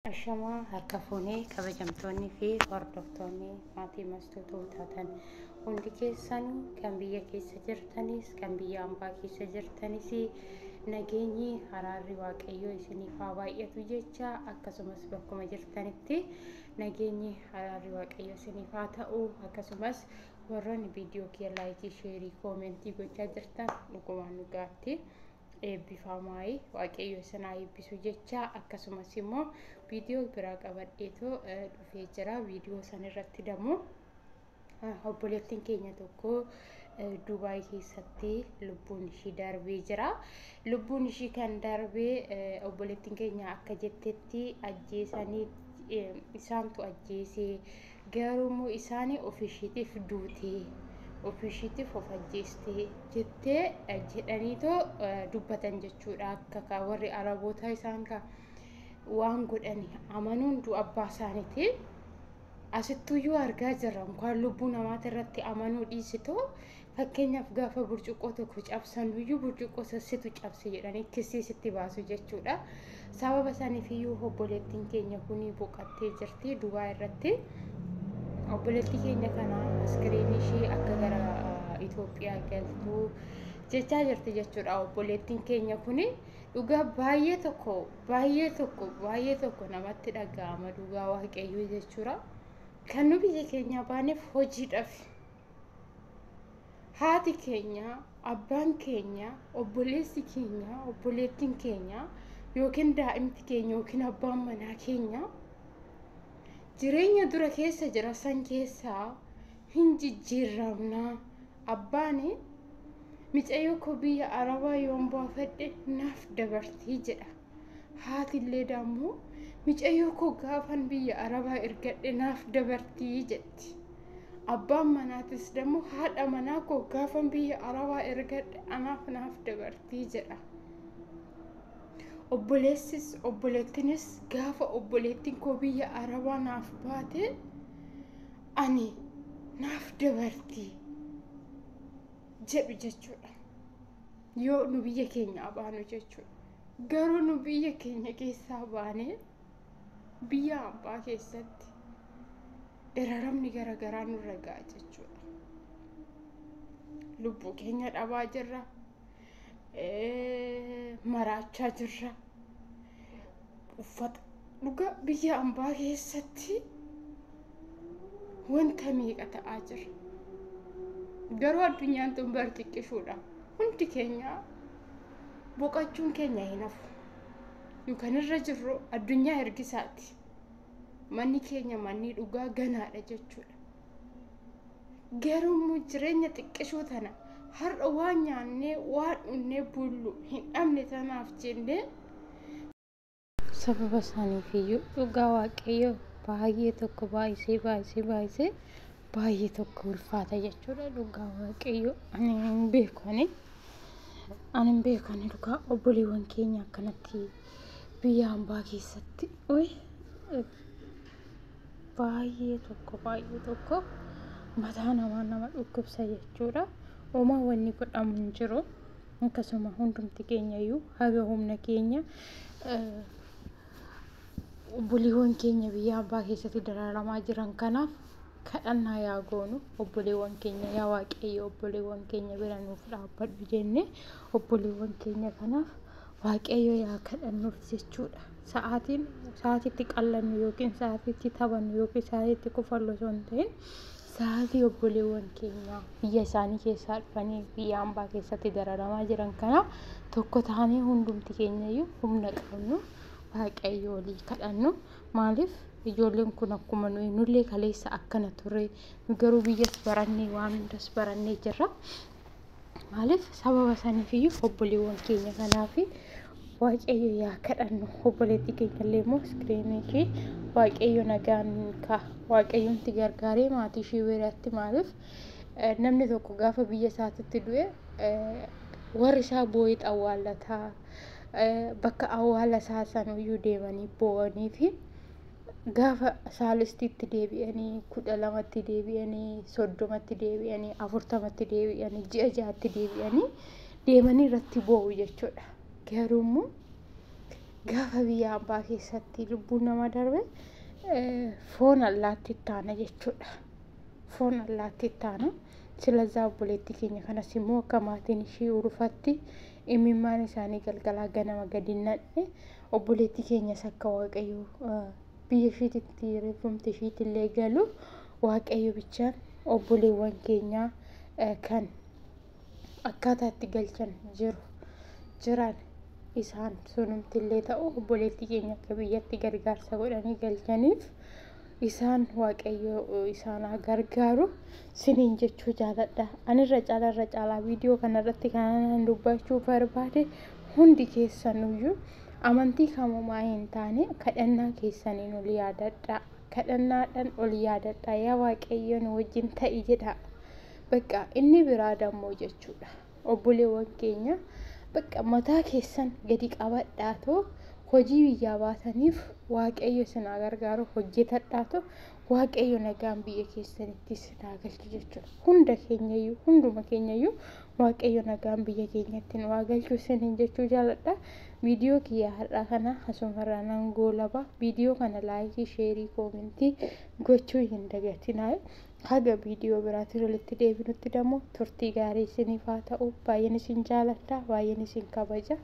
Ashamaa harka fuunee kabajamtoonnii fi hordoftoonni maatii mastoota taatan hundi keessanuu, kan biyya keessa jirtanis kan biyya ambaa keessa jirtanis, nageenyi araarri Waaqayyoo isiniif haa baay'atu jecha, akkasumas bakkuma jirtanitti nageenyi araarri Waaqayyoo isiniif haa ta'u. Akkasumas warroonni viidiyoo kiyya laayikii, sheerii, koomentii gochaa jirtan dhugumaan dhugaatti eebbifamaayii, Waaqayyo isin haa eebbisu jecha. Akkasumas immoo viidiyoo biraa qabadheetoo dhufee jira. Viidiyoo san irratti dammoo obboleettiin keenya tokko Dubaay keessatti lubbuun ishii darbee jira. Lubbuun ishii kan darbee, obboleettiin keenya akka jettetti, ajjeesanii, isaantu ajjeesee, garuu isaanii ofishiitiif duutee, ofishiitiif of ajjeestee jettee jedhaniitoo dubbatan jechuudha. Akka warri Araboota isaan ka waan godhani amanuun du'a abbaa isaaniiti. Asittuyyuu argaa jirra. Mukaan lubbuu namaati irratti amanuu dhiisitoo, fakkeenyaaf gaafa burcuqqoo tokko cabsanuyyuu burcuqqoo sassitu cabse jedhanii kisiisitti baasu jechuudha. Sababa saniifiyyuu obboleettiin keenya kun boqottee jirti Dubaa irratti. Obboleettii keenya kana askiriinii ishee akka gara Itoophiyaa galtuu jechaa jirti jechuudha. Obboleettiin keenya kun dhugaa baay'ee tokko, baay'ee tokko, baay'ee tokko namatti dhaga'ama, dhugaa Waaqayyoo jechuudha. Kan nu biyya keenyaa baaneef hojiidhaaf. Haati keenya, abbaan keenya, obboleessi keenya, obboleettiin keenya yookiin daa'imti keenya yookiin abbaan manaa keenya jireenya dura keessa jira san keessaa hin jijjiiramnaa. Abbaan micayyoo koo biyya Arabaa yoon baafadhe naaf dabartii jedha. Haatillee dammoo micayyoo koo gaafan biyya Arabaa ergadhe naaf dabartii jetti. Abbaan manaatis dammoo haadha manaa koo gaafan biyya Arabaa ergadhe anaaf naaf dabartii jedha. Obboleessis obboleettinis gaafa obboleettiin koo biyya Arabaa naaf baate ani naaf dabartii jedhu jechuudha. Yoo nu biyya keenyaa baanu jechuudha. Garuu nu biyya keenya keessaa baanee biyya ambaa keessatti dararamni garaagaraa nurra ga'a jechuudha. Lubbuu keenya dhabaa jirra. Maraachaa jirra. Uffata dhugaa biyya ambaa keessatti wanta meeqa ta'aa jira. Garuu addunyaan tun bar xiqqishuudha. Hundi keenya boqochuun keenya hin hafu. Nu kan irra jirru addunyaa ergisaati. Manni keenya manni dhugaa ganaadha jechuudha. Garuu immoo jireenya xiqqishuu tana har'a waan nyaannee waan dhunnee bullu hin dhabne tanaaf jennee sababa isaaniifiyyuu dhugaa Waaqayyo baay'ee tokko baay'isee baay'isee baay'isee baay'ee tokko ulfaata jechuudha. Dhugaa Waaqayyo ani hin beeku, ani hin beeku. Ani dhugaa obboleewwan keenya akkanatti biyya hambaa keessatti baay'ee tokko, baay'ee tokko mataa namaa nama dhukkubsa jechuudha. Uumaa wanni godhamu hin jiru. Akkasuma hundumti keenya iyyuu haga humna keenya obboleewwan keenya biyya hambaa keessatti dararamaa jiran kanaaf kadhannaa yaa goonu. Obboleewwan keenya, yaa Waaqayyo obboleewwan keenya bira nuuf dhaabbadhu jennee obboleewwan keenya kanaaf Waaqayyo yaa kadhannuuf jechuudha. Sa'aatiin sa'aatiitti qallannu yookiin sa'aatiitti taphannu yookiin sa'aatiitti kufallu osoo hin ta'in, sa'aatii obboleewwan keenya biyya isaanii keessaa dhufanii biyya hambaa keessatti dararamaa jiran kanaaf tokko taanee hundumti keenya iyyuu humna qabnu Waaqayyo walii kadhannu. Maaliif, ijoolleen kun akkuma nuyi nullee kaleessa akkana ture, nu garuu biyyas barannee waan hundas barannee jirra. Maaliif, sababa saniif iyyuu obboleewwan keenya kanaaf Waaqayyo yaa kadhannu. Obboleettii keenya illee immoo iskiriinii ishee Waaqayyo nagaan ka Waaqayyoomti gargaaree maatii ishee biratti. Maaliif, namni tokko gaafa biyya isaatitti du'e warri isaa boo'ee awwaallataa, bakka awwaala isaa sanuyyuu deemanii boo'anii fi gaafa saalistiitti deebi'anii, 12tti deebi'anii, 30tti deebi'anii, 40tti deebi'anii, ji'a 6tti deebi'anii deemanii irratti boo'u jechuudha. Garuu immoo Gaafa biyya hambaa keessatti lubbuun nama darbe foon allaatti taana jechuudha. Foon allaatti taana. Silazaa obboleettii keenya kanas immoo akka maatiin ishii ulfatti imimmaan isaanii galgalaa ganama gadi naqne, obboleettii keenyas akka Waaqayyo biyya ishiititti reeffumti ishiitillee galu, Waaqayyo bichaan obboleewwan keenyaa kan akkaataa itti galchan jiru jiran isaan sunumtillee ta'u, obboleettii keenya akka biyyatti gargaarsa godhanii galchaniif isaan Waaqayyo isaan haa gargaaru siniin jechuu jaaladha. Ani irra caalaa irra caalaa viidiyoo kanarratti kanan dubbachuu barbaade, hundi keessanuyyuu amantii kamumaa hin taane kadhannaa keessaniin ol yaadadha. Kadhannaadhaan ol yaadadha. Yaa Waaqayyo, nu wajjin ta'i jedha. Bakka inni biraa dammoo jechuudha. Obboleewwan keenya, bakka mataa keessan gadi qabadhaatoo hojii biyyaa baataniif Waaqayyo isin haa gargaaru, hojjetadhaatoo Waaqayyo nagaan biyya keessanitti isin haa galchu jechuudha. Hunda keenyayyuu, hunduma keenyayyuu Waaqayyo nagaan biyya keenyatti nu haa galchu isiniin jechuu jaaladha. Viidiyoo kiyya har'aa kana asumarraa nan goolaba. Viidiyoo kana like, share, comment gochuu hin dagatinaa. Haga viidiyoo biraatiin walitti deebinutti dammoo turtii gaarii isiniif haa ta'u. Baay'een isin jaaladha. Baay'een isin kabaja.